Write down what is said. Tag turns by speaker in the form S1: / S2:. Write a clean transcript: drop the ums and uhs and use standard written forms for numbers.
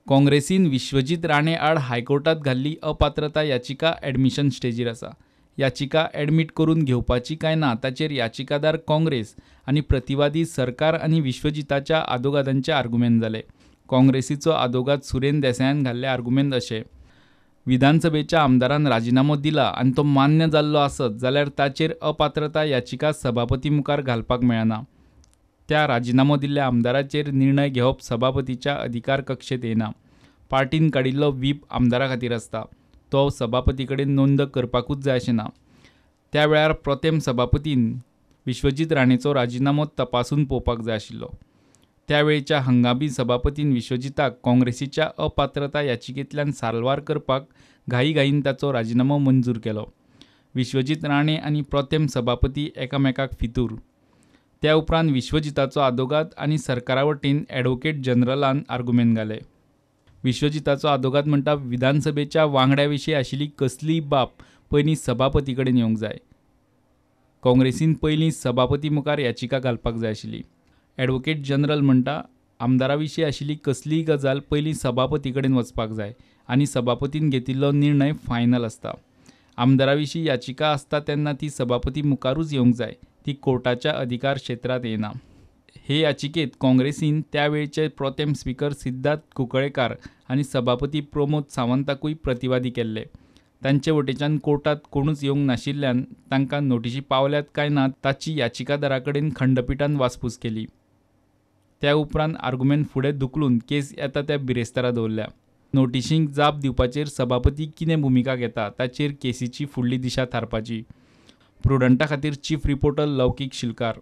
S1: काँग्रेसीन विश्वजीत राणे आड हायकोर्टात घाल्ली अपात्रता याचिका एडमिशन स्टेजीर आसा. याचिका एडमीट करून घेवपाची काय ना ताचेर याचिकादार काँग्रेस आनी प्रतिवादी सरकार आनी विश्वजिताच्या आदोगादांचे आर्गुमेंत जाले. काँग्रेसीचो आदोगाद सुरेन देसायान घाल्ले आर्गुमेंत अशे: विधानसभेच्या आमदारान राजिनामो दिला आनी तो मान्य जाल्लो आसत जाल्यार ताचेर अपात्रता याचिका सभापती मुखार घालपाक मेळना. त्या राजिनामो दिल्ल्या आमदाराचेर निर्णय घेवप सभापतीच्या अधिकार कक्षेत येना. पार्टीन काडिल्लो व्हीप आमदारा खातीर आसता, तो सभापती कडेन नोंद करपाकूच जाय अशें ना. त्या वेळार प्रोतेम सभापतीन विश्वजीत राणेचो राजिनामो तपासून पळोवपाक जाय आशिल्लो. त्या वेळच्या हंगामी सभापतीन विश्वजिताक काँग्रेसीच्या अपात्रता याचिकेंतल्यान साल्वार करपाक घाईघाईन ताचो राजिनामो मंजूर केलो. विश्वजीत राणे आनी प्रोतेम सभापती एकामेकाक फितूर. त्या उपरांत विश्वजिताचो आदोगाद आनी सरकारा वटेन ॲडव्होकेट जनरलान आर्गुमेंत घाले. विश्वजिताचो आदोगाद म्हणटा, विधानसभेच्या वांगड्या विशीं आशिल्ली कसलीय बाब पयलीं सभापती कडेन येवंक जाय. काँग्रेसीन पयलीं सभापती मुखार याचिका घालपाक जाय आशिल्ली. ॲडव्होकेट जनरल म्हणटा, आमदारा विशीं आशिल्ली कसलीय गजाल पयलीं सभापती कडेन वचपाक जाय आनी सभापतीन घेतिल्लो निर्णय फायनल आसता. आमदारा विशीं याचिका आसता तेन्ना ती सभापती मुखारूच येवंक जाय, ती कोर्टाच्या अधिकार क्षेत्रांत येना. हे याचिकेत काँग्रेसीन त्या वेळचे प्रोतेम स्पीकर सिद्धार्थ कुंकळेकार आनी सभापती प्रमोद सावंताकूय प्रतिवादी केल्ले. तांचे वटेच्यान कोर्टात कोणूच येवंक नाशिल्ल्यान तांकां नोटिशी पावल्यात काय ना ताची याचिकादारा कडेन खंडपिठान वासपूस केली. त्या उपरांत आर्गुमेंत फुडें धुकलून केस येता त्या बिरेस्तारा दवरल्या. नोटिशींक जाप दिवपाचेर सभापती कितें भुमिका घेता ताचेर केसीची फुडली दिशा थारपाची. प्रुडंटा खातीर चीफ रिपोर्टर लौकीक शिलकार.